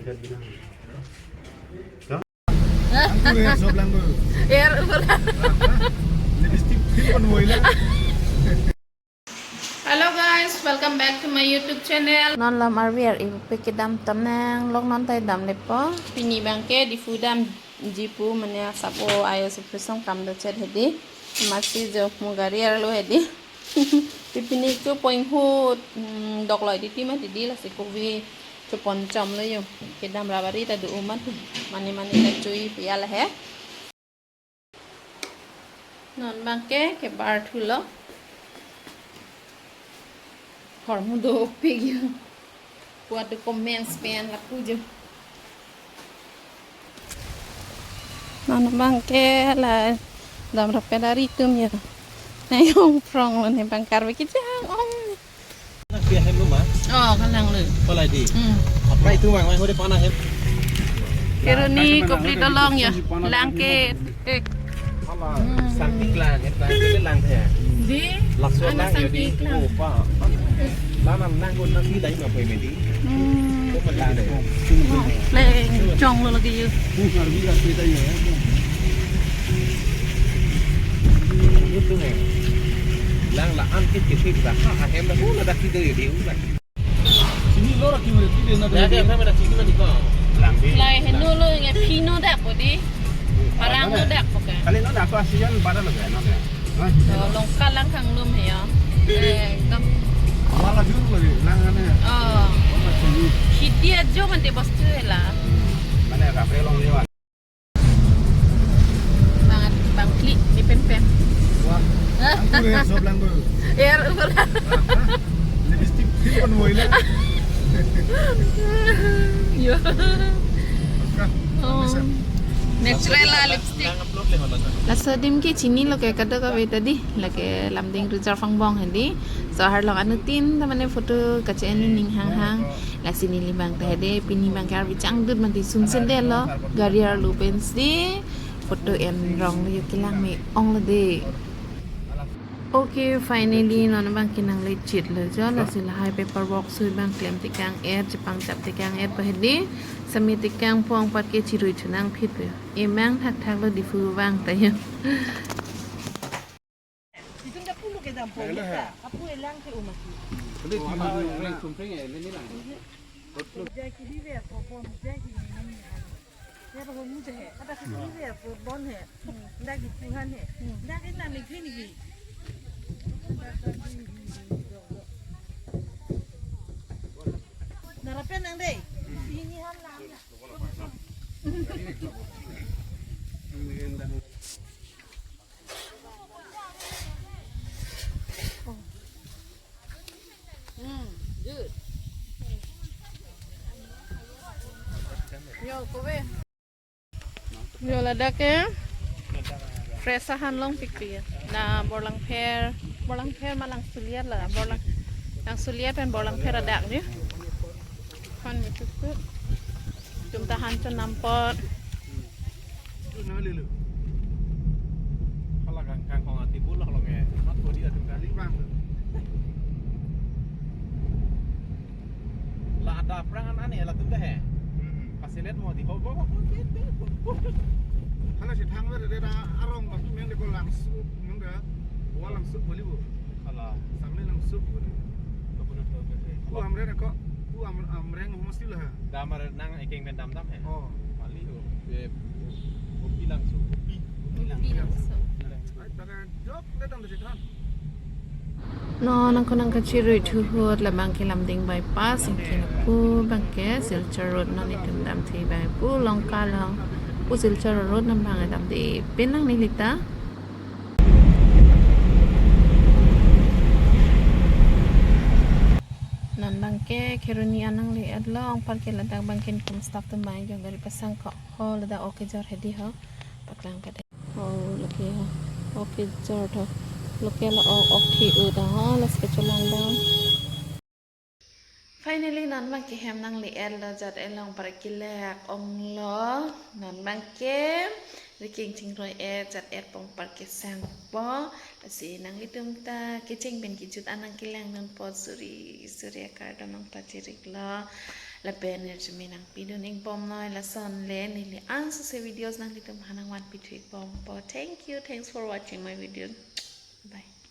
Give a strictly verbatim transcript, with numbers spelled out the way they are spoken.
Hah? Aku ya, sob lang tuh. Air ulang. Lipstick pin pun mau hilang. Hello guys, welcome back to my YouTube channel. Non lam arvi ar-i pu kedam tam nang, lok non ta damlepo. Pini abangke Diphu damji pu mane asap o ayo suprisong kam do chet hedi. Masi jo mo gari arlo hedi. Pipini chu poing hut, hmm, dok loi di ti ma di di lasi kovi chupon chom lo yo. Kedam rabari ta do umat. Mane mane ta chui pial he. Non abangke kebar thulo. Hormu dopik yo. Kuat do comments pen lapu jo. Non abangke la dam rapet ari tum yo. Nai ong prong lo ne bang karve kejang ong. Nasi ahem lo ma? Oh, kalang lo. Palai di. Hmm. Apa itu mang mang hore pana hem? Keruni kopli dolong ya. Langke. Eh. Hala, hmm. Sangtik lang, eh, lang, eh, lang ya. Di? Laso ana lang ya di. Sangtik lang. Oh, pa. Lang nang nang gun nang di dai ma poi medi. Hmm. Ko lang dai. Pleng chong lo lagi yo. Lang la an kit kit kit ba. Ha, ahem la ko la dak kit dai di. Sini lo ra ki mari, ti de na de. Ya, ya, kami na sini mari ko. Lang di. Lai henu lo nge pino dak po di. Parang lo dak po ka. Kali no dak ko asian pada lo ka, no ka. Nah, oh, Longka lang kang lum he ya. Eh, kam. Wala jur lo di, lang ane. Oh. Sini. Hidi ajo mante bos tu la. Mana ka pre long liwan. Bang, bang klik di pen pen. Wah. Hah? Aku ya, sob lang tuh. Air ulang. Lipstick pin pun mau hilang. Yo. Oka. Oh. Bisa. Natural la lipstick. Laso adim ke chinilo ke kadokave ta di. Lake Lumding Reserve angbong hedi. So arlong anuttin ta mane photo kache-en ning hang hang. Lasi neli abang ta hedi, pini abangke arvi changdut mati sumsendetlo. Gari arlo pensi photo en rong yo kelang me-ong lo de. Okay, finally non abangke nang le chit lo jo, lasi lahai paperwork sui abang klem tekang et, chepang chap tekang et pa hedi, sami tekang pong pat ke chirui chunang phit pe. Emang thakthak lo Diphu abang ta yo. Itum dak pulo kedam po, ya. Apu elang ke umaki. Jai ki di ver po, bon, jai ki ni ni. Ya, po mu de. Ada ki di ver po, bon he. Dak ki Tuhan he. Dak ki na ni ni. Narapen nang dei. Ini han lang. Hmm, good. Yo, kove. Yo, ladak ke fresh ahan longpikpi. Na Borlangpher, Borlangpher ma Langsuliat la, Borlang, Langsuliat pen Borlangpher adak ni. Kan mi tutu. Itum ta han chon nam apot. Hala kang kang kong ati bul halong e. Mat bodi atum kali bang. La ada aphrang an ane latum ta he. Hmm. Pasilet mo di ho ho ho. Hala si thang ber de da arong ba meng de ko Langsu, meng de. Wa Langsu boli bo. Hala. Samle Langsu boli. Ko bono tho ke. Ku amre ko. Ku am-, amreng ho mesti lah. Da amar nang ekeng pen dam dam he. Oh. Pali ho. Be, Gopi Langsu, Gopi. Gopi Langsu. Ai, bagan jok le dam de than. Non nangkok nangkachirui thu ahut labang ke Lumding bypass, anke lapu abang ke Silchar road non itum damthe abang pu Longka along. Pu Silchar road non abang damthe pen nangne lita. Non abang ke Kheroni an nangle-etlo, anpar ke ladak abang ke kum staff atum abang jo gari pasang ko. Ho, ladak ok kejor hedi ho. Paklang pade. Ho, lake ho. Ok kejor tho. Loke la ok, ok thi-u ta ho, lasi kacholang dam. Finally, non abang ke hem nangle-etlo, jat-et along anpar kelek onglo. Non abang ke riking chingroi-et, jat-et pon anpar kesangpo. Lasi nanglitum ta kecheng pen kejut an nangkelang non apot suri suri akardom nangpachiriklo. Lapen nirjume nangpidun ikbomnoi, lason le neli ansose videos nanglitum aphan nangvanpithu ikbompo. Thank you. Thanks for watching my video. Bye.